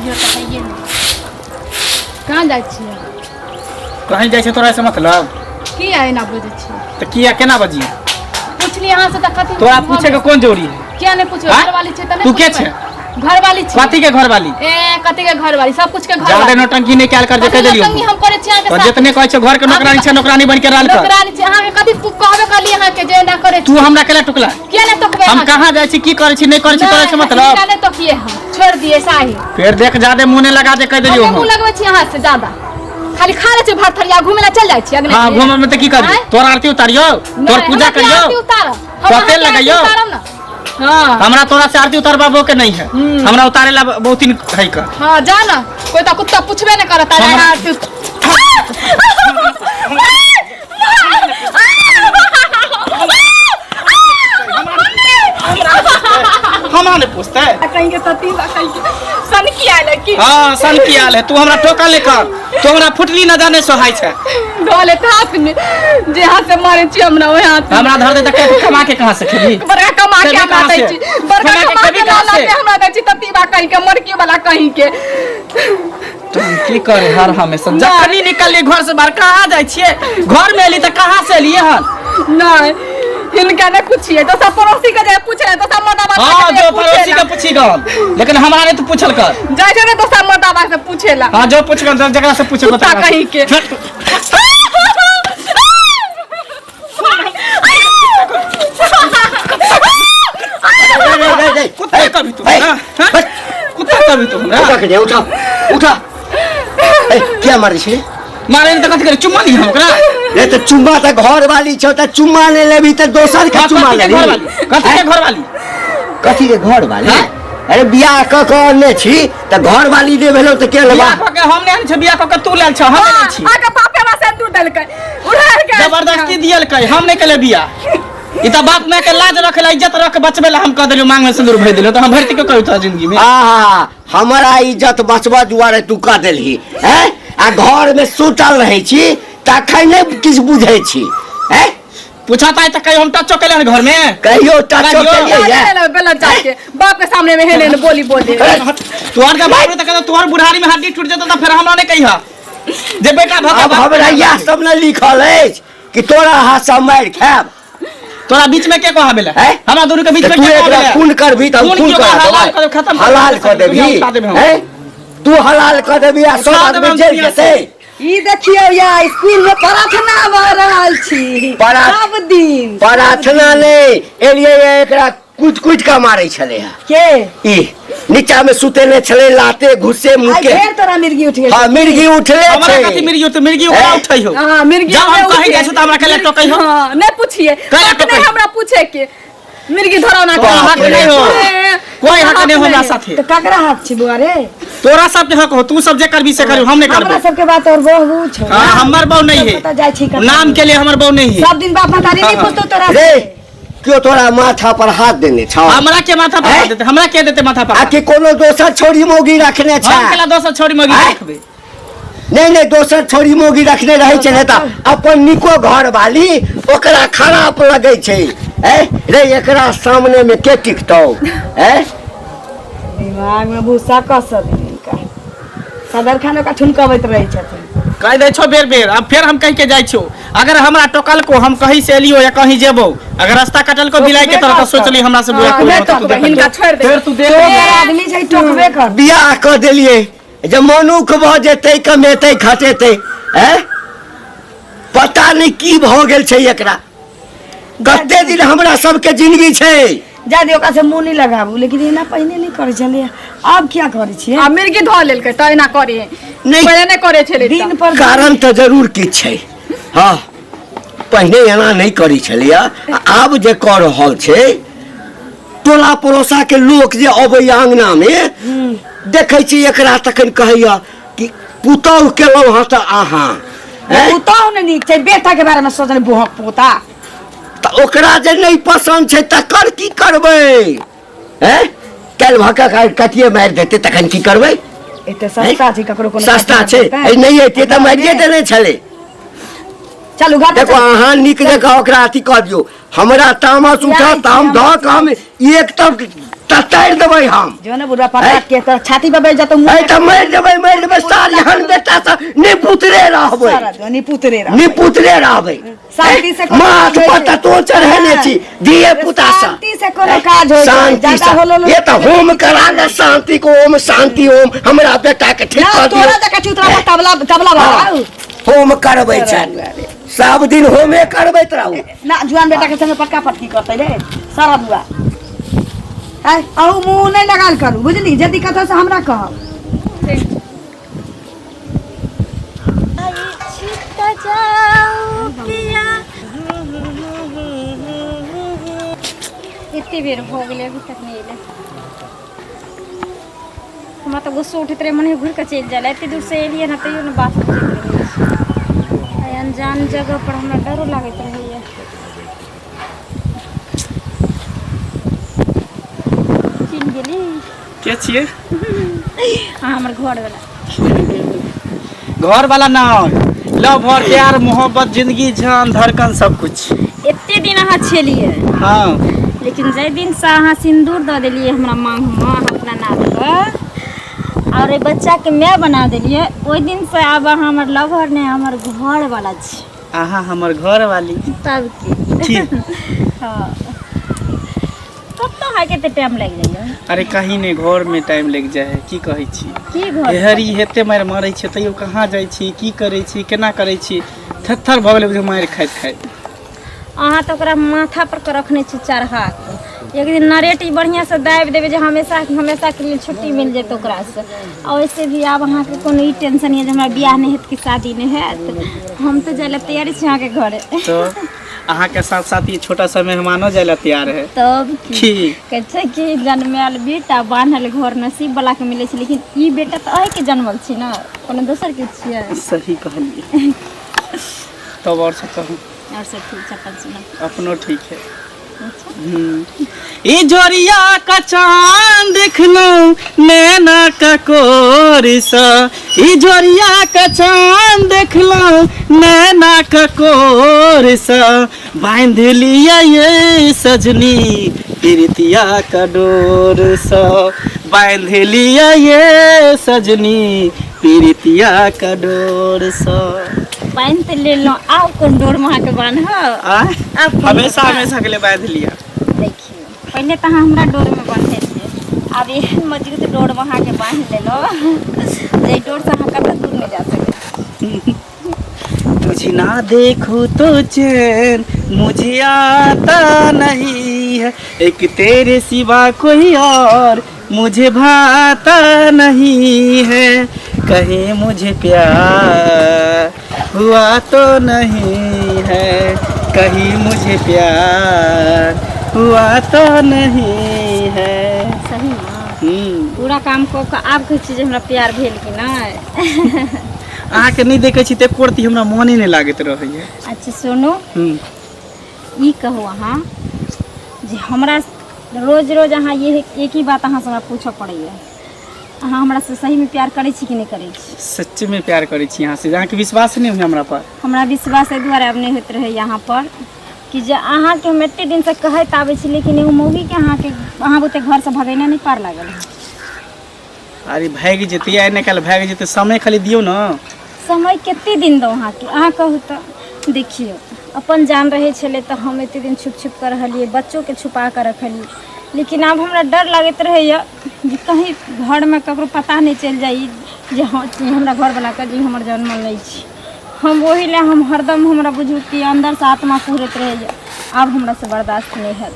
इहो तऽ हैये नहि। कहाँ जाइ छियै? कहीं जाइ छै तोरा से मतलब? किया एना बजै छियै? तऽ किया केना बजियै? पुछली अहाँ से तऽ कथी? तोरा पूछे के कोन जरूरी है? किया नहि पुछबै? आँय? घरवाली छै तऽ नहि तू के पुछबै? छै? घरवाली छी। कथी के घरवाली? ए, कथी के घरवाली? सब कुछ के ज्यादा घरवाली। नौटंकी नहि कयल कर जे कथी कहि देलियौ। नौटंकी हम करै छी अहाँके तो साथ? जितने कहै छौ घर के नौकरानी छै, नौकरानी बन के रहल कर। नौकरानी छी अहाँके। कथी कहबे करली अहाँके जे एना करै तू छी? हमरा केला टुकला? किया नहि तोकबै हम अहाँके? कहाँ जाइ छी, की करै छी, नहि करै छी, तोरा से नहि, मतलब? हिनका नहि तोकिए, हम छोड़ि दिए साही। फेर देख, ज्यादा मुँह नहि लगा दे, कहि देलियौ। हम मुँह हम लगबै छी अहाँ से ज्यादा? खाली खा लै छी भर थरिया, घूमे ला चल जाइ छी अगने। हाँ, घूमे में तऽ की करबी? आँय? तोर आरती उतारियौ, तोर नहि, पूजा हमरा की करियौ, आरती उतारब? हम तोर अहाँके तेल आरती लगैयौ? उतारब ने। हाँ। हमरा तोरा से आरती उतारबाबो के नहीं है। हमरा उतारे ला बहुत दिन है का। हाँ, जा ना, कोई तो कुत्ता पूछबे नहीं करता। हमरा- आरती हमरा नहीं पूछते। कहीं के सती बा, कहीं के सन की आयल है की? हाँ, सन की आयल है। तू हमरा टोका लेकर तू हमरा फुटली न जाने सोहाय छै। धो लेते हाथ में, जे हाथ से मारे छी हमरा ओहे हाथ में। हमरा धर दे तऽ कमा के कहाँ से खेबी? बड़का कमा के खेबी हमरा कहाँ दै से? छी, बड़का कमा के कमा खेबी के कहाँ ला से? के हमरा दै छी। तती बा कहीं के, मरकी वाला कहीं के। तुम की करे हर हमेशा जखनी निकलली घर से बाहर, कहाँ जाइ छियै? घर में एली तऽ कहाँ से एलियै हन? नहीं, हिनका नहीं पूछिए तो सब पड़ोसी के जाए पूछे तो सब मर्दाबा हाँ, जो पड़ोसी के पूछी गल, लेकिन हमरा नहीं तू पूछल कर। जाए छै ने तो सब मर्दाबा से पूछेला। हाँ, जो पूछ गल, जकरा से पूछे। कुत्ता कहीं के। कुत्ता कभी तू हमरा, हाँ? कुत्ता कभी तू हमरा। उठा के उठा उठा। ए, किया मारै छै? मारे ने तऽ कथी करे, चुम्मा ली हम ओकरा? रे, तऽ चुम्मा तऽ घर वाली छौ, तऽ चुम्मा ले लेबी तऽ दोसर के हाँ, चुम्मा कथी के लेबी? घरवाली? कथी के घरवाली? कथी के घर वाली? हाँ? अरे, बियाह कऽ के अनने छी तऽ घर वाली नहि भेलौ तऽ के लेबा? बियाह कऽ के हम नहि आनै छी, बियाह कऽ के तू लेल छह, हम नहि छी। आगे पापे हमरा सिंदूर देलकै उड़ाड़ के। जबरदस्ती दियलकै, हम नहि केले बियाह। ई तऽ बाप माय के लाज रखे ला, इज्जत रख बचबे ला हम कह देलियो, मांग में सिंदूर भरि देलियो, तऽ हम भरती के कहू तोरा जिंदगी में? आहा, हमरा इज्जत बचबऽ दुआरे तू कऽ देलही हैं? आ घर में सुतल रहै छी तखन नहि किछु बुझै छी हैं? पूछता है तऽ कहियो हम टचो केले हन घर में? कहियो टचो कहियो? केलियै ये? बेलन चाके बाप के सामने में हेले बोली बोले। तोहर के बाप रे, तऽ कहतो तोहर बुढ़ारी में हड्डी टूट जेतौ तऽ फेर हमरा नहि कहिह जे बेटा भऽ अब हमरा इएह सब ने लिखल अछि कि तोरा हाथ से मारि खायब। तोरा बीच में के कहा बेला? हैं? हमरा दुनू के बीच तऽ में तू के कहा एकरा बेला? खून करबी तऽ हम खून खून कियो करा हलाल देबै। कऽ देब, खत्म कऽ हलाल देब, कऽ देबही दुनिया उठा देबै हम। हैं? तू हलाल कऽ देबही आ सब उठा देबै आदमी हम जेल दुनिया से। जेतै। ई देखियौ या स्कूल में प्रार्थना भऽ रहल छी। सब दिन प्रार्थना नहि, एलियै एकरा कुटि कुटि कऽ मारै छलै हँ। के? ई नीचा में सुतेने छलै, लाते घुसे आइ मुके। फेर तोरा मिर्गी उठि गेल? हाँ, मिर्गी उठले हमरा छै। कथी मिर्गी उठे? मिर्गी ओकरा हैं? उठै हो। हाँ, मिर्गी जब हम हमरा कहीं उठे। जाइ छी तऽ हमरा केला टोकै हो? हाँ, नहीं पूछिए। कैला हक नहीं टोकै? हमरा पूछे के, मिर्गी धरो ना। तोरा हक नहीं हो, कोई हक नहीं हो हमरा साथे। तऽ ककरा हक छै बौआ रे? तोरा सबके हक हो, तू सब जे करबी से करबी, हम नहीं हमरा करबो। सबके बात और बहु छौ। हाँ, हमर बहू नहीं है। कतऽ जाइ छी कतऽ? नाम के लिए हमर बहू नहीं है। सब दिन बाप महतारी नहीं हाँ, पूछतो तोरा रे से? क्यों तोरा माथा पर हाथ देने छौ? हमरा के माथा पर हैं? हाथ देते? हमरा के देते माथा पर आ हाथ? कि कोनो दोसर छोरी मौगी रखने छै? हम केला दोसर छोरी मौगी हैं? रखबे? नहीं नहीं, दोसर छोरी मौगी रखने रहै छै ने तऽ अपन निको घर वाली ओकरा खराब लगै छै। ए रे, एकरा सामने में के टिकतौ? ए, दिमाग में भूसा कसल हिनका, सदर खान ओकरा ठुनकबैत रहै छथिन। कह दै छौ बेर बेर। अब फेर हम कह के जाइ छौ, अगर हमरा टोकल को, हम कहीं से एलियो या कहीं जेबो, अगर रास्ता कटल को बिलाई के तरह, तऽ सोचली हमरा से बुरा हाँ, कोई नहि होतौ, तू टोकबै, देखल हिनका जो। छोड़ि दे। फेर तू देख। टोकर आदमी छै, टोकबे कर। बियाह कऽ देलियै जे मनुख भऽ जेतै, कमेतै खटेतै। हैं, पता नहि की भऽ गेल छै एकरा। कते दिन हमरा सबके जिंदगी छै? जा दियौ, ओकरा से मुँह नहि लगाबू। लेकिन एना पहिने नहि करै छलियै, आब किया करै छियै? आ मिर्गी धऽ लेलकै तऽ एना करे। नहि। पहिले नहि करे छलै तऽ। दिन पर कारण तऽ जरूर किछु छै। हँ, पहिने एना नहि करै छलैया, आ आब जे कऽ रहल छै, टोला पड़ोसा के लोक जे अबैया अंगना मे, देखै छी एकरा, तखन कहैया कि पुतहु केलहुँ हँ तऽ अहाँ हैं? पुतहु ने नीक छै, बेटा के बारे में सोचने बुहक पोता। तऽ ओकरा जे नहि पसन्द छै तकर की करबै? हैं, काल्हि भऽ कऽ कटिए मारि देतै तखन की करबै? एते सस्ता छै, ककरो कोनो सस्ता छै? ए, नहि एते तऽ मारिए देने छलै। चलू घर। देखो, अहाँ नीक जकाँ ओकरा अथी कऽ दियौ। हमरा तामस उठा जाइ तऽ हम छी, धऽ कऽ हम एक तरफ ततारि देबै हम। जो ने बुढ़वा पटा के तोर छाती पर बैठ जातो। ऐ तऽ मरि जेबै सार एहन बेटा से निपुतरे रहबै। सारा जो निपुतरे रह। निपुतरे रहबै। शांति से कोनो माथ काज होइ पर छै। तऽ तों चढ़ेने छी धिये पुता से। शांति से कोनो काज होइ छै। शांति ज्यादा से होलो ये तऽ होम करा ले शांति को ओम शांति ओम हमरा बेटा के ठीक ना कर दियौ। तोरा जका चूतरा पर तबला तबला बजाऊ। होम करबै छनि सब दिन होमे करबैत रहू। ना जुआन बेटा के संगे पटका पटकी करतै रे सारा बुआ। है अहू मुंह नहीं लगाल करू बुझली, जे दिक्कत हो से हमरा कहब। एते बेर भऽ गेलै, अभी तक नहि एलै। हमरा तऽ गुस्सो उठैत रहै, मने घुरि कऽ चलि जाय। एते दूरसँ एलियै ने तैयो ने बात बुझैत रहै छै। एहि अनजान जगह पर हमरा डरो लागैत रहैया। चिन्ह गेली? के छियै? अहाँ हमर घरवला। घर वाला ना, लव और प्यार मोहब्बत जिंदगी जान धड़कन सब कुछ। एते दिन अहाँ छेलियै। हाँ। लेकिन जाहि दिनसँ अहाँ सिन्दूर दऽ देलियै हमरा माँगमे, अहाँ अपना नाथके आओर एहि बच्चाके माय बना देलियै, ओहि दिनसँ आब अहाँ हमर लवर नहि, हमर घरवला छी। अहाँ हमर घर वाली। तब की? ठीक। हाँ, कतऽ अहाँके एते टाइम लागि जाइए? अरे कहीं नहीं, घर में टाइम लग जाए है। की कहै छी? की घर? एहर ई हेते मारि मारै छै तैयो कहाँ जाइ छी, की करै छी, केना करै छी, थेथर भऽ गेलै बुझू मारि खाइत खाइत। अहाँ तऽ ओकरा माथा पर के रखने छी चढ़ा के। एक दिन नरेटी बढ़िआँ से दाबि देबै जे हमेशा हमेशा के लिए छुट्टी मिल जेतै ओकरासँ। आ वैसे भी आब अहाँके कोनो ई टेंशन यऽ जे हमरा बियाह नहि हैत कि शादी नहि हैत? हम तऽ जाय लए तैयारी छी अहाँके घरे। तो अहाँके साथ साथ ई छोटा सा मेहमानो जाय ला तैयार है। तब की? की? कहै छै कि जन्मायल बेटा बान्हल घर नसीब वाला के मिलै छै, लेकिन ई बेटा तऽ अहीँके जन्मल छी ने, कोनो दोसर के छियै? सही कहलियै। तब और सब कहू। और सब ठीक छै, अपन सुनाउ। अपनो ठीक है। ई जोरिया का चांद देखलहुँ नैना का कोर सँ, ई जोरिया का चांद देखलहुँ नैना का कोर सँ, बांध लिया ये सजनी प्रीतिया का डोर सँ, बांध लिया ये सजनी प्रीतिया का डोर सँ। बान्हि तऽ लेलहुँ, आब कोन डोरमे अहाँके बान्हब? आँय? आब कोन हमेशा डोरमे? हमेशा के लिए बांध लिया। देखियौ, पहिने तऽ अहाँ हमरा डोरमे बान्है छियै, आब एहन मजबूत डोरमे अहाँके बान्हि लेलहुँ जे डोरसँ अहाँ कतऽ दूर नहि जा सकै। तुझे ना देखूं तो चैन मुझे आता नहीं है, एक तेरे सिवा कोई और मुझे भाता नहीं है, कहीं मुझे प्यार हुआ तो नहीं है, कहीं मुझे प्यार हुआ तो नहीं है। सही ने? हम्म। पूरा काम कऽ कऽ आब कहै छी जे हमरा प्यार भेल कि नहि? अहाँके नहि देखै छी तऽ एको रत्ती हमरा मोने नहि लागैत रहैया। अच्छा सुनू। ई कहू अहाँ जे हमरा रोज रोज अहाँ ये एक ही बात अहाँसँ हमरा पूछऽ पड़ैया, अहाँ हमरासँ सहीमे प्यार करै छी कि नहि करै छी? सच्चे में प्यार करै छी अहाँ से। अहाँके विश्वास नहि होइए हमरा पर? हमरा विश्वास एहि दुआरे आब नहि होइत रहैए अहाँ पर कि जे अहाँके हम एते दिनसँ कहैत आबै छी, लेकिन एगो मौगीके अहाँके अहाँ बुते घरसँ भगेनाइ नहि पार लागल। अरे भागि जेतै, आइ नहि काल्हि भागि जेतै, समय खाली दियौ ने। समय कते दिन दौ अहाँके, अहाँ कहू तऽ? देखियौ, अपन जान रहै छलै तऽ हम एते दिन छुप छुप कऽ रहलियै, बच्चोके छुपा कऽ रखलियै, लेकिन आब हमरा डर लागैत रहैए जे कहीं घरमे ककरो पता नहि चलि जाइ जे हँ हमरा घरवलाके जे हमर जनमल नहि छी हम। ओहि लए हम हरदम हमरा बुझू कि अन्दरसँ आत्मा कुहरैत रहैए। आब हमरासँ बर्दाश्त नहि हैत।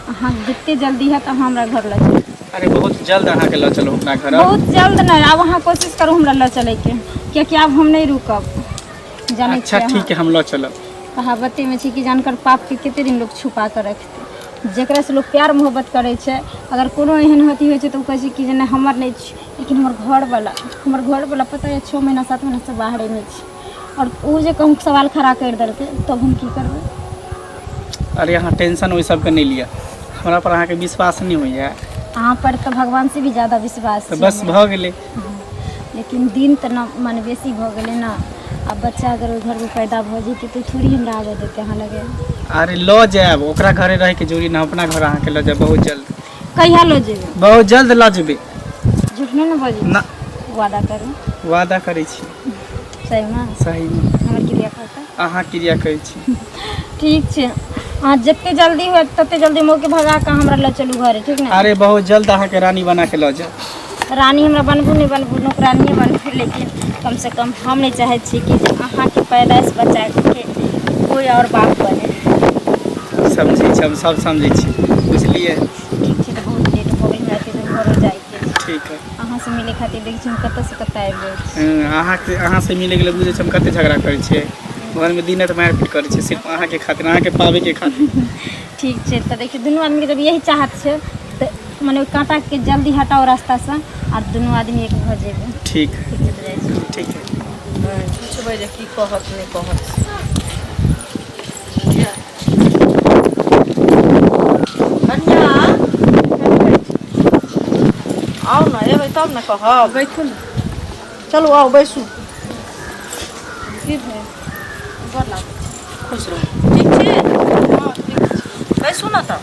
अहाँ जते जल्दी हैत अहाँ हमरा घर लऽ चलू। अरे बहुत जल्द अहाँके लऽ चलू अपना घर। बहुत जल्द नहि, आब अहाँ कोशिश करू हमरा लऽ चलैके, कियाकि आब हम नहि रुकब, जानै अच्छा। छियै। ठीक है, हम लऽ चलब। कहावतेमे छै कि जानकर पापके कते दिन लोक छुपा कऽ रखतै? जकरासँ लोक प्यार मोहब्बत करै छै, अगर कोनो एहन अथी होइ छै तऽ ओ कहै छै कि जे नहि, हमर नहि छी, लेकिन हमर घरवला पता यऽ 6 महीना 7 महीनासँ बाहरेमे छै आओर ओ जे कहूँ सवाल खड़ा करि देलकै तब हम की करबै? अरे अहाँ टेंशन ओहि सबके नहि लिअ। हमरा पर अहाँके विश्वास नहि होइए? अहाँ पर तऽ भगवान से भी ज्यादा विश्वास तऽ छै बस हमरा। भऽ गेलै। लेकिन दिन तऽ न माने बेसी भऽ गेलै ने। आ बच्चा अगर ओहि घरमे पैदा भऽ जेतै तऽ थोड़ी हमरा आबऽ देतै अहाँ लगे। अरे लऽ जायब, ओकरा घरे रहैके जरूरी ना, अपना घर अहाँके लऽ जायब बहुत जल्द। कहिया लऽ जेबै? बहुत जल्द लऽ जेबै। झूठ नहि ने बजै? ना। वादा करू। वादा करै छी। सहीमे? सहीमे। हमर क्रिया खाता? अहाँ क्रिया करै छी। ठीक छै, अहाँ जते जल्दी होत तते जल्दी मौके भगा कऽ हमरा लऽ चलू घरे, ठीक ने? अरे बहुत जल्द अहाँके रानी बना के लऽ जायब। रानी हमरा बनबू नहि बनबू, नौकरानिए बनबू, लेकिन कमसँ कम हम नहि चाहै छी कि जे अहाँके पैदाइश बच्चाके कोइ आओर बाप बने। समझै छी, हम सब समझै छी, बुझलियै? ठीक छै, तऽ बहुत लेट भऽ गेल हमरा, एते दूर घरो जाइके छै। ठीक है। अहाँसँ मिलै खातिर देखै छी हम कतऽसँ कतऽ आबि गेल छी। अहाँके अहाँसँ मिलैके लेल बुझै छी हम कते झगड़ा करै छियै, घरमे दिन राति मारि पीट करै छियै सिर्फ अहाँके खातिर, अहाँके पाबैके खातिर। ठीक छै, तऽ देखियौ दुनू आदमीके जब यही चाहत छै तऽ मने ओहि काँटाके जल्दी हटाउ रास्तासँ आर दुनू आदमी एक भऽ जेबै। ठीक। ठीक छै, तऽ जाइ छी। ठीक है। पुछबै जे की कहत नहि कहत। कनिया आउ ने, एबै तब ने कहब। बैठू ने, चलू आउ बैसू। की भेल? गोर लागै छी। खुश रहू। ठीक छी? हँ ठीक छी। बैसू ने तऽ।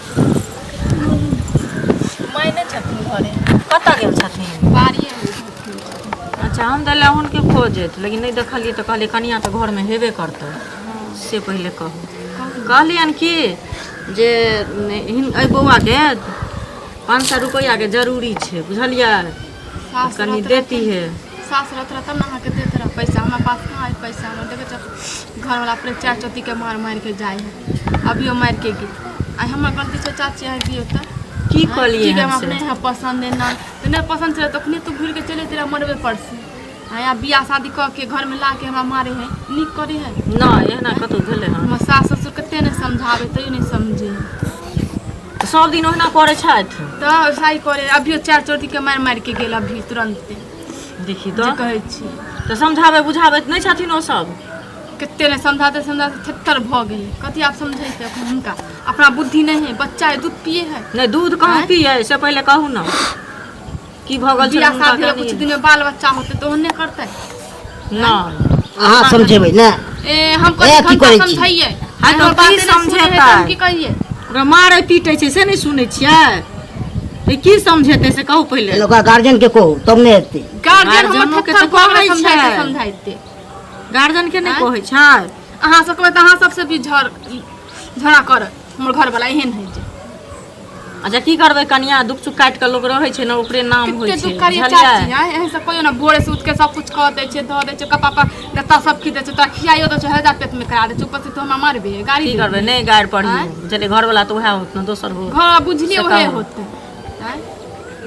माय नहि छथिन घरे? कतऽ गेल छथिन? बाड़िए। अच्छा, हम तऽ हुनके खोजैत लेकिन नहि देखलियै, तऽ कहलियै कनिया तऽ घरमे हेबे करतै, से पहिले कहू। कहलियनि कि जे एहि बौआके 500 रुपैआके जरूरी छै, बुझलियै? कनि देती है। सास रहत तब ने अहाँके देत रह पैसा। हमरा पास कहाँ है पैसा? हमरा देखै छ घरवला अपने चारि चौथीके मारि मारिके जाइ है, अभियो मारिके गेल। आइ हमर गलती छै चाची? अहाँ दियौ तऽ की कहलियै? हम अपने यहाँ पसन्द है ना तऽ नहि पसन्द छलै तखने तू घुरिके चलि अयती रहए मरबे पर से। आ यहाँ बियाह शादी कऽ के घरमे ला के हमरा मारे है, नीक करे है? नहि, एहना कतहु भेलै हँ? हमर सास ससुर कते नहि समझाबै तैयो नहि समझे। सब दिन ओहिना करै छथि? तऽ वैसा ही करे, अभियो चारि चोटीके मारि मारिके गेल अभी तुरन्ते। देखी तऽ कहै छी तऽ समझाबै बुझाबै नहि छथिन ओ सब? कते नहि समझाते समझाते थेत्थर भऽ गेलै। कथी आब समझैते एखन हुनका? अपना बुद्धि नहि है, बच्चा है, दूध पिए है नहि दूध कहाँ पिए से पहिले कहू ने, की भऽ गेल? बियाह शादी कुछ दिन में बाल बच्चा होते तऽ ओहने करतै? नहि, अहाँ समझेबै ने? ए हम कथी घंटा समझाइए? हम तऽ की समझेतै? की कहिए? ओकरा मारै पीटै छै से नहि सुनै छियै? की समझेतै से कहू पहिले। ओकरा गार्जियन के कहू तब ने हेतै। गार्जियन हमर के तऽ कहै छै, समझाइते गार्जियन के नहि कहै छै। अहाँ सब कहबै तऽ अहाँ सबसे भी झगड़ा करत हमर घरवाला, एहन है जे। अच्छा, की करबै कनिया, दुख सुख काटि कऽ लोक रहै छै ने, ओकरे नाम होइ छै। दुख करिए चाची? आँय, एहन सब कहियो ने। भोरे से उठ के सब कुछ कऽ दै छै, धऽ दै छै कपड़ा पर, लत्ता सब खींच दै छै, तोरा खियाइयो दै छै, हजा पेट में करा दै छै, ऊपर से तू हमरा मारबे गाड़ी? की करबै, नहि गारि पढ़ियौ, बुझलियै? घरवाला तऽ उएह होत ने, दोसर होत? घर बुझलियै उहे होतै।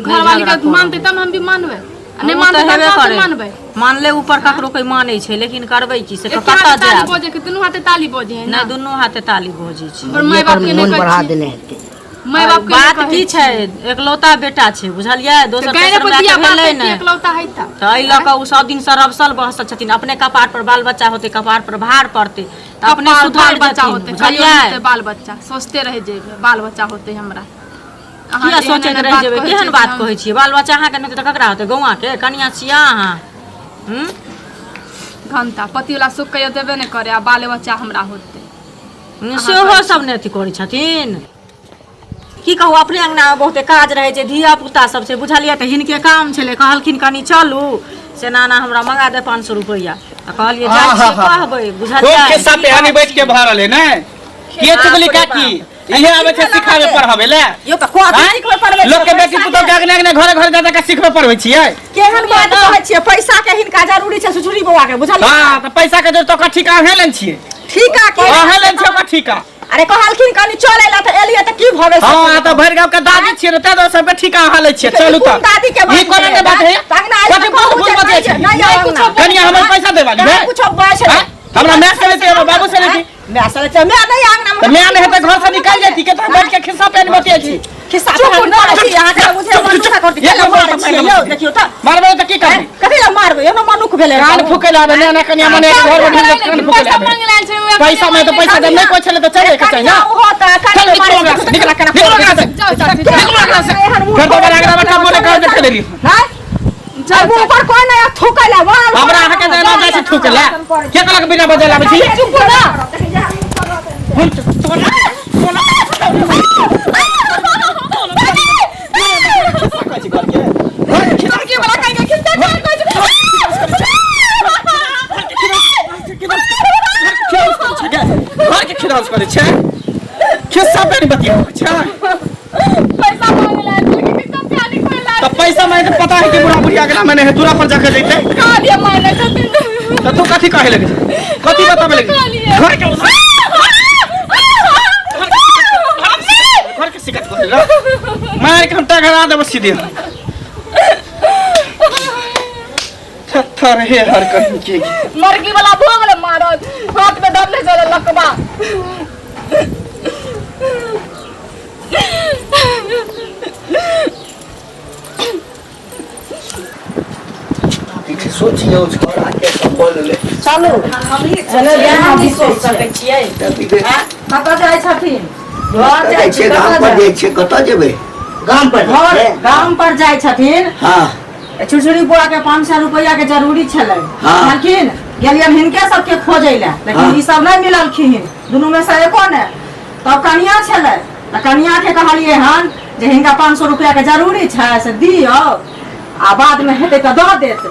घरवाली के मानतै तब हम भी मानबै, नहि मानतै तब मानबै। मानले ऊपर ककरो कोई मानै छै, लेकिन करबै की से? कतऽ जायब? बजे के दुनू हाथे ताली बजे है? नहि, दुनू हाथे ताली बजै छै। माय बाप के नहि बढ़ा देने हेतै। माय बाप के बात की छै, एकलौता बेटा छै, बुझलियै? दोसर तेसर माय भेलै नहि, एकलौता है तऽ एहि लऽ कऽ ओ सब दिन से रबसल बहसल छथिन। अपने कपार पर बाल बच्चा होतै, कपार पर भार पड़तै तऽ अपने सुधर बच्चा होतै, बुझलियै? बाल बच्चा सोचते रहि जेबै, बाल बच्चा होतै हमरा। किया सोचैत रहि जेबै? केहन बात कहै छियै? बाल बच्चा अहाँके नहि होतै तऽ ककरा होतै? गौआँके कनिया छियै अहाँ। घंटा पतिवला सुख कहियो देबे नहि करे, आ बाले बच्चा हमरा होतै सेहो सब नहि अथी करै छथिन। की कहू, अपने अङ्गनामे बहुते काज रहै छै, धिया पुता सब छै, बुझलियै? तऽ हिनके काम छलै, कहलखिन कनि चलू से नाना हमरा मंगा दे 500 रुपैआ, तऽ कहलियै जाइ छियै कहबै, बुझलियै? खूब खिस्सा पिहानी बैठ के भऽ रहलै ने। के चुगली काकी इहे आबै छै सिखाबे पढ़ाबे ले? यो तऽ कथी सिखबै पढ़बै? लोक के बेटी पुतोह के अगने अगने घरे घरे जा जा के सिखबै पढ़बै छियै। केहन बात कहै छियै? पैसा के हिनका जरूरी छै सुसुरी बौआ के, बुझलियै? हां, तऽ पैसा के जरूरत ओकरा ठीका अहें लेने छियै। ठीका के अहें लेने छियै ओकरा ठीका। अरे कहलखिन कनि चलै ला तऽ एलियै, तऽ की भऽ गेल? हां, तऽ भरि गाँव के दादी छियै ने, ताहि दुआरे सबके ठीका अहाँ लै छियै। चलू तऽ दादी के ई कोना के बात है? कथी फूल फूल बजै छै? कनिया हमर पैसा देवा ली कुछो बात छै? हमरा माय से लेती, हमरा बाबू से लेती? माय से लेती, माय नहीं आंगना में। माय नहीं हेतै घर से निकल जाती के तो बैठ के खिस्सा पेन बतियै छी। खिस्सा पेन करै छी अहाँ के बुझे मनुख करती। यौ देखियौ तऽ मारबै तऽ की करबै? कथी लए मारबै? एनो मनुख भेलै। कान फुकै ला आबे ने कनिया, मने घर में ढूंढ कान फुकै ला आबे। पैसा में तऽ पैसा देब नहि कोइ छलै तऽ चले के चाही ना। ओहो तऽ कान मारे। निकल निकल एकरा से, निकल एकरा से। फिर दोबारा अगला बच्चा बोले कर देखे देली। हां, मुँह पर कोई नहीं थूकै ला। हमरा अहाँ के देना जाइ छै थूकै। टोके ला के कहलक बिना बजल आबै छी चुप ना। हम तोरा तोरा खिस्सा कहै छी घरके घरके खिस्सा लड़की वाला कहीं के खिस्सा कर कहै छै। घरके खिलाफ करै छै खिस्सा पे नहीं बतिया छै। पैसा मांगे ला लेकिन खिस्सा प्याली कोई ला। तऽ पैसा मांगे के पता है कि बुढ़ा बुढ़िया अगला महीने है दूरा पर जाके जैते। कहलिए मारने छथिन। तऽ तू कथी कहे लगे, कथी बताबे लगे? कहलियै। घर के घर के शिकायत करे ला मार के हम टघरा देब सीधे थर हे हर कहीं के। मर्गी वाला भो गेलै मारल हाथ में धरले चले लकबा। किछु सोचियौ छोड़ा के सम्बन्ध मे। चलू चलो यहाँ भी सोच सकै छियै। तऽ ई बेटा कतऽ जाइ छथिन? घर कतऽ जाइ जाइ छी छियै? गाम कतऽ पर जाइ? जाइ छियै, कतऽ जेबै? गाम पर घर गाम पर जाइ छथिन। हँ। छुरछुरी बुआ के 500 रुपया के जरूरी छलै। हाँ। बुझलखिन? गेलियन हिनके सबके खोजै लए लेकिन हाँ। ई सब नहि मिललखिन, दुनू में से एको ने। तब कनिया छलै तऽ कनिया के कहलियै हन जे हिनका 500 रुपया के जरूरी छै से दियौ आ बाद में हेतै तऽ दऽ देत।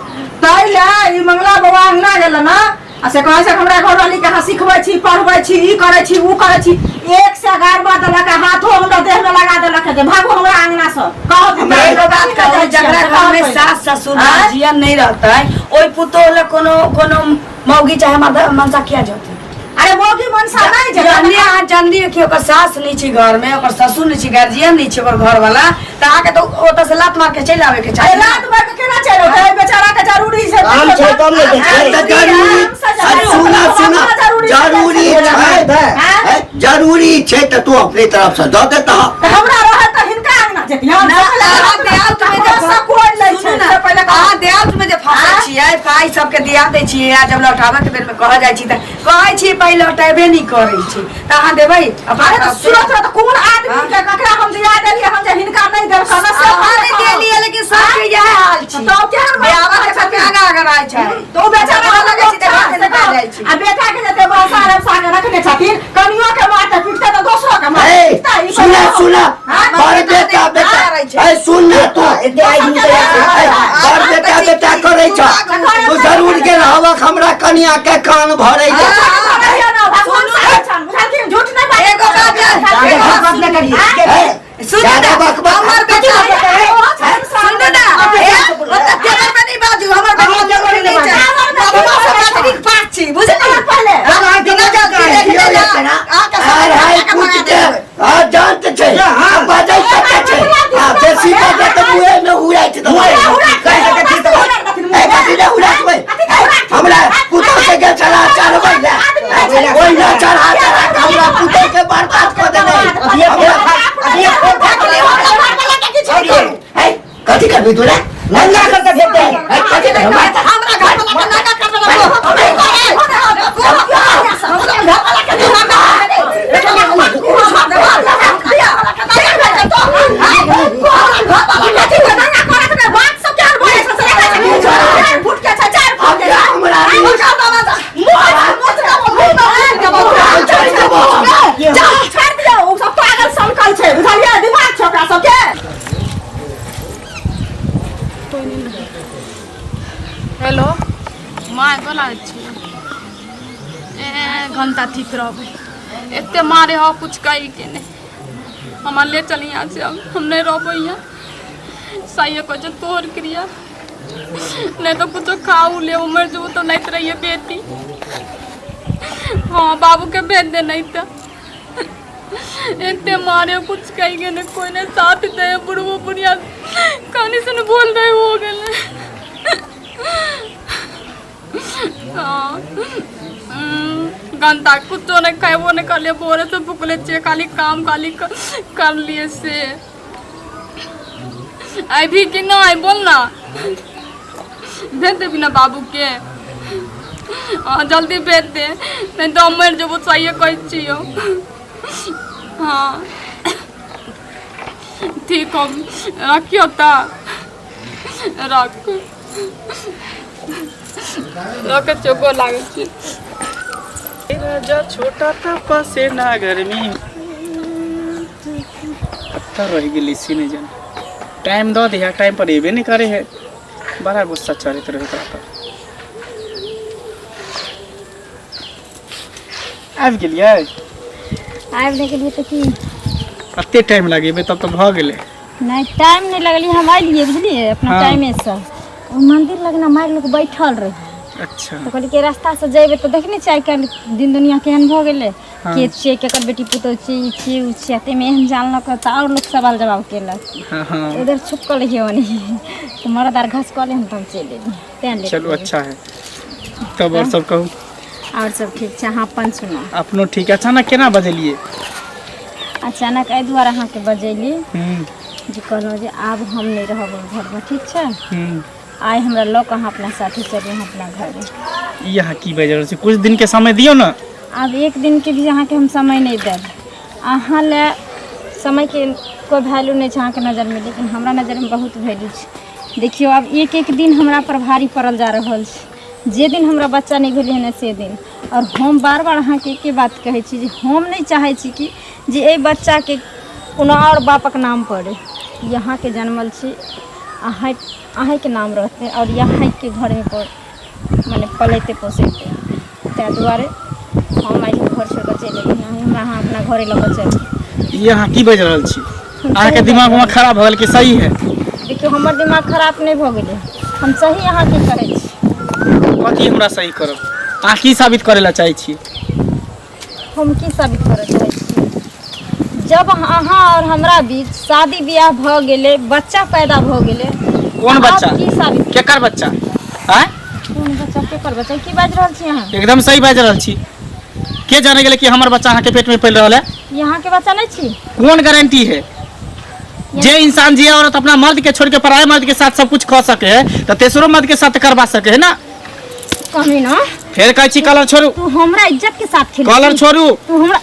ताहि लए ई मंगला बौआ अंगना गेल ने आ से कहै छै हमरा घरवाली के अहाँ सिखबै छी, पढ़बै छी, ई करै छी, उ करै छी। एक से गारबा देलक आ हाथो हमरा देह में लगा देलक जे भागू हमरा अंगना से। कहत हमरा एगो बात कहू, जकरा घर में सास ससुर आँय? गार्जियन नहीं रहतै ओहि पुतोह लए कोनो कोनो मौगी चाहे मर्द मनसा किया जतै? अरे मौगी मनसा नहि जेतै। जहने अहाँ जानलियै कि ओकर सास नहि छै घर में, ओकर ससुर नहि छै, गार्जियन नहि छै ओकर घर वाला, तऽ अहाँके तऽ ओतऽ से लात मार के चलि आबे के अरे चाही। लात मार के केना चलि औतै? बेचारा के जरूरी छै। काम छै तब ने जेतै। तऽ जरूरी अरे सुना सुना जरूरी छै आँय? जरूरी छै तऽ तू अपने तरफ से दऽ देता। तऽ हमरा रहत तऽ हिनका अंगना जेतियै। ना, अहाँ देहात में जे से कोइ लै छै सुनू ना, से पहिले कहू। अहाँ देहात में जे फंसल छियै, पाइ सबके दिया दै छियै आ जब लौटाबे के बेर में कहल जाइ छी तऽ कहै छियै पाइ लौटेबे नहि करै छै, तऽ अहाँ देबै अपना अरे तऽ तरफ से? सुनत रह तऽ कोन आदमी के ककरा हम दिया देलियै हम जे हिनका नहि देलकन से? अहाँ नहि देलियै लेकिन सबके इएह हाल छै। तब केहन बात बियाह के सबके आगाँ आगाँ रहै छै। तऽ ओ बेचारा हमरा लगै छै तऽ घर से निकलि जाइ छै। आ बेटा के जते बसा रसा के रखने छथिन, कनियो के मारते पीटते तऽ दोसरो के मारते ए पीटते, ई सुना कहू। सुना हाँ? बड़ बेटा बेटा ए सुन ना तू। एते आइ ए, बड़ बेटा बेटा करै छ तू, जरूर गेल हवक हमरा कनिया के कान भरै छै। झूठ नहि बाजै। एगो बात जादे बकबक न करिए। ए, सुनू जादा ना, बकबक हमर बेटा सुनू ना, ए, ओतऽ तेवर पे नहि बाजू, हमर बेटा तेवर नहि छै। बाबा सब मैट्रिक पास छी, बुझलियै? हम बिना गलती देखने ला, अहाँके सब आर हाय बेटाके कुछ भगा के देबै। आ जान छै आ बाजै कते छै आ बेसी बाजै तऽ मुँहे मे उड़ाइत देबै। ए कथी ने उड़ातबै? हमरा पुतोह के गेल छला चढ़बै ले, ओहि ने चढ़ा चढ़ा के हमरा पुतोह के बर्बाद कऽ देने। हमरा ए कथी करबी तू रे? नंगा करके भेज दे। ए कथी करबी? हमरा घरवाला के नागा कर देलक। हमरा घरवाला के नागा हमरा पागल समकल छै, बुझलियै? दिमाग छै ओकरा सबके। हेलो माँ, गोर लागै छी। ए घंटा ठीक रहबै? एते मारे हो कुछ कही के नहीं। हमरा ले चल यहाँ से, अब हम नहीं रहबै यहाँ। सही कहै छै तोहर क्रिया नहीं तो कुछो खाऊ ले मर जेबो तो नहीं रहिए बेटी। हाँ बाबू के भेज दे नहीं तो एते मारे कुछ कही के नहीं, कोई नहीं साथ दे। बुढ़बो बुढ़िया कहानी से बोल रहे हो गेलै। हाँ गंदा कुछो नहीं खेबो नहीं करलिए, भोरे से भुखले छियै, खाली काम खाली कर लिए से। अभी कि नहीं बोल ना, भेज देबी ना बाबू के? हाँ जल्दी भेज दे नहीं तो हम मरि जेबो, सहिए कहै छियौ। हाँ ठीक हो, रखियो तऽ रख। रखै छियौ, गोर लागै छी। राजा छोटा था पसेना गर्मी कत्ता रह गेली से नहीं जाने। टाइम दऽ दिया, टाइम पर एबे नहीं करे है, बड़ा गुस्सा चढ़ैत रहे ओकरा पर। आबि गेलियै? आबि नहि गेलियै तऽ की? कते टाइम लगेबै तब तऽ भऽ गेलै। नहि, टाइम नहि लगलियै, हम अयलियै बुझलियै अपना हाँ। टाइमेसँ। ओ मंदिर लग ने मारि लोक बैठल रहै। अच्छा। तऽ कहलियै कि रास्तासँ जेबै तऽ देखने छियै आइ काल्हि दिन दुनिया केहन भऽ गेलै। हाँ। के छियै, केकर बेटी पुतोह छियै, ई छियै ओ छियै, ताहिमे एहन जानलक तऽ आओर लोक सवाल जवाब केलक। हाँ हाँ उधर छुपकल रहियै ओनही तऽ मरद आर घसकलै हन तऽ हम चलि एलियै, तेँ लेट चलू भऽ गेल। अच्छा है। तब आओर सब कहू। आओर सब ठीक छै, अहाँ अपन सुनाउ। अपनो ठीक। अचानक केना बजेलियै? अचानक एहि दुआरे अहाँके बजेली जे कहलहुँ जे आब हम नहि रहब ओहि घरमे, ठीक छै? आइ हमरा लऽ कऽ अहाँ अपना साथे चलू अहाँ अपना घरमे। ई अहाँ की बाजि रहल छी? कुछ दिनके समय दियौ ने। आब एक दिनके भी अहाँके हम समय नहि देब। अहाँ लए समयके कोइ वैल्यू नहि छै अहाँके नजरमे, लेकिन हमरा नजरमे बहुत वैल्यू छै। देखियौ, आब एक एक दिन हमरा पर भारी पड़ल जा रहल छै। जे दिन हमरा बच्चा नहि भेलै हन से दिन, आओर हम बार बार अहाँके एके बात कहै छी जे हम नहि चाहै छी कि जे एहि बच्चाके कोनो आओर बापक नाम पड़ै। ई अहाँके जनमल छी, अहाँ अहीँके नाम रहतै आओर अहीँके घरमे मने पलेतै पोसेतै। ताहि दुआरे हम आइ घर छोड़ि कऽ चलि एलियै। हमरा अहाँ अपना घरे लऽ कऽ चलू। ई अहाँ की बाजि रहल छी? अहाँके दिमाग उमाग खराब भऽ गेल कि सही है? देखियौ, हमर दिमाग खराब नहि भऽ गेलै, हम सही अहाँके कहै छी। कथी हमरा सही करब? अहाँ की साबित करै लए चाहै छी? हम की साबित करऽ चाहै छी? जब अहाँ और हमरा बीच शादी बियाह भऽ गेलै, बच्चा पैदा भऽ गेलै। कोन बच्चा? आब की साबित? केकर बच्चा? आँय? कोन बच्चा, केकर बच्चा? की बाजि रहल छी अहाँ? एकदम सही बाजि रहल छी। के जाने गेलै कि हमर बच्चा अहाँके पेट में पलि रहल है? ई अहाँके बच्चा नहि छी? कोन गारंटी है? जे इंसान, जे औरत अपना मर्द के छोड़ के पराये मर्द के साथ सब कुछ कह सके है, तो तेसरो मर्द के साथ करवा सके है ना? कमी ना। फेर कहै छी कलर छोड़ू। तू हमरा इज्जत के साथ खेले। कलर छोड़ू। तू हमरा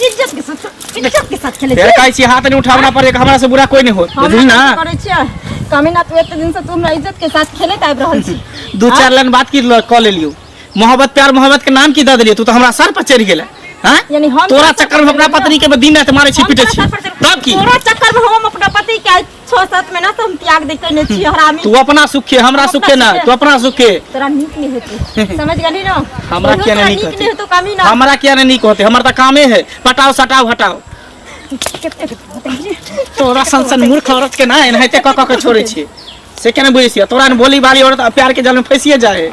इज्जत के साथ, इज्जत के साथ खेले। फेर कहै छी हाथ नहीं उठावना पड़े, हमरा से बुरा कोई नहीं हो, बुझली ना? करै छियै कमी ना। तू एते दिन से तू हमरा इज्जत के साथ खेलैत आबि रहल छी। दू चार लाइन बात की कऽ लेलियौ, मोहब्बत प्यार मोहब्बत के नाम की दऽ देलियै, तू तऽ हमरा सर पर चढ़ि गेलै। हाँ? यानी हम तोरा चक्कर में अपना पत्नी के दिन रात मारे छी, हम पीटे तोरा छी। सर पर चढ़- तब की? तोरा चक्कर में हम अपना पति के आइ 6-7 महीना से हम त्याग दे केने छी, हरामी। तू अपना सुखे, हमरा हम अपना सुखे ना। सुखे। तू अपना सुखे। तोरा नीक नहीं होते, समझ गेली ना? हमरा कहियो किया तोरा नहीं नीक होते? नहीं होतो कमी ना। हमरा किया नहीं नीक होते? हमर तऽ कामे है पटाओ सटाओ हटाओ। कतेक होते? तोरा सन सन मूर्ख औरत के ना एनाहिते कऽ कऽ के छोड़ै छियै, से केना बुझै छियै? तोरा ने बोली बाली औरत आ प्यार के जाल में फंसिए जाए है।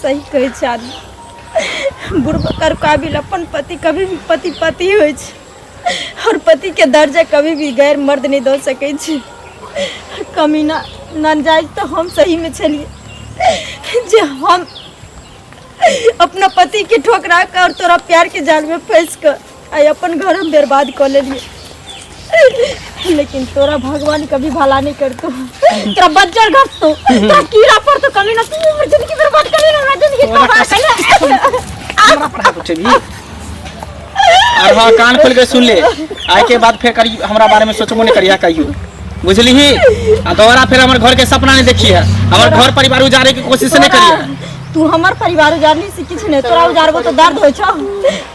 सही कहै छै आदमी, बुढ़बकर काबिल अपन पति कभी भी पति पति होइ छै और पति के दर्जा कभी भी गैर मर्द नहीं दऽ सकै छै। कमीना नाजायज तऽ हम सही में छलियै जे हम अपना पति के ठोकरा के और तोरा प्यार के जाल में फंस के आइ अपन घर हम बर्बाद कऽ लेलियै। लेकिन तोरा भगवान कभी भला नहीं करतो, तोरा बज्जर घसतो, तोरा कीड़ा पड़तो। कमीना, तू हमर जिंदगी बर्बाद कर लेला, हमरा जिंदगी तबाह कर ले। हमरा पर हाथ उठेबी? और हाँ, कान खोल के सुन ले, आइ के बाद फेर करी हमरा बारे में सोचबो नहीं करिया कहियो, बुझली ही? आ दोबारा फेर हमर घर के सपना नहीं देखी है, हमर घर परिवार उजाड़े के कोशिश नहीं करिए। तू हमर परिवार उजाड़ली से किछु नहि, तोरा उजाड़बो तऽ दर्द होइ छौ,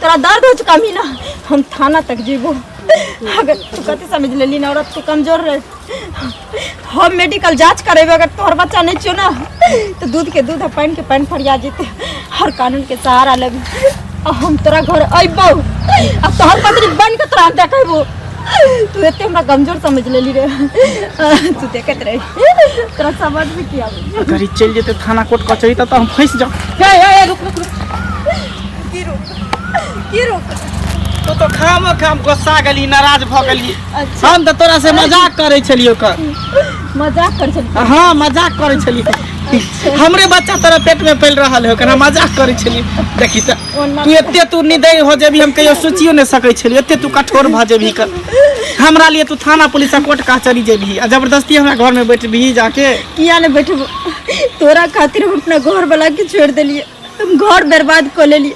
तोरा दर्द होइ छौ कमीना। हम थाना तक जेबो। अगर तू कथी समझ लेली ना, औरत तू कमजोर रहे। हम मेडिकल जांच करेबे, अगर तोहर बच्चा नहीं छियो ना तो दूध के दूध आ पानि के पानि फरिया जेतै और कानून के सहारा लेबै आ हम तोरा घर अयबौ आ तोहर पत्नी बन के तोरा हम देखेबो। तू एते हमरा कमजोर समझ लेली रे? तू देखैत रही, तोरा समझ में की आबै? अगर ई चलि जेतै थाना कोर्ट कचहरी तब तऽ हम फँसि जाउ। ए ए ए, रुक रुक रुक। की रुक, की रुक? तू तो खाम खाम गुस्सा गेली, नाराज भऽ गेली। अच्छा। हम तऽ तोरा से मजाक करै छलियौ कर। मजाक कर छली? हाँ, मजाक करै छलियै। हमरे बच्चा तोरा पेट में फैल रहल है, ओकरा मजाक करै छलियै। देखी तऽ तू एते तू निर्दयी हो जेबी, हम कहियो सोचियो नहि सकै छलियै। एते तू कठोर भऽ जेबही कर, हमरा लिए तू थाना पुलिस आ कोर्ट कचहरी जेबही आ जबरदस्ती हमरा घर में बैठबही जाके। किया नहीं बैठबो? तोरा खातिर हम अपना घर वाला के छोड़ देलिए। हम घर बर्बाद कऽ लेलियै।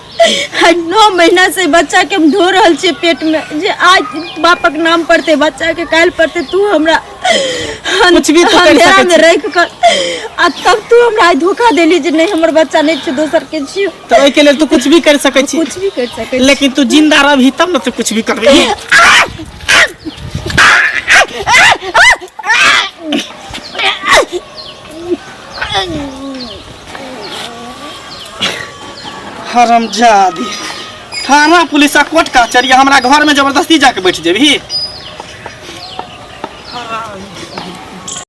आइ 9 महीना से बच्चा के हम ढो रहल छियै पेट में, जे आज बापक नाम पड़ते बच्चा के, काल्हि पड़ते। तू हमरा कुछ भी तू करि अंधेरा सकै में छी। राखि कऽ आ तब तू हमरा आइ धोखा देली जे नहि, हमर बच्चा नहि छै, दोसर के छियौ। तऽ ओहिके लेल तू कुछ भी करि सकै छी। कुछ भी करि सकै छी। लेकिन तू जिंदा रहबही तब ने तू कुछ भी करबही। हरमजादी, थाना पुलिस आ कोर्ट कचहरी, हमरा घर में जबरदस्ती जाके बैठ जेबही।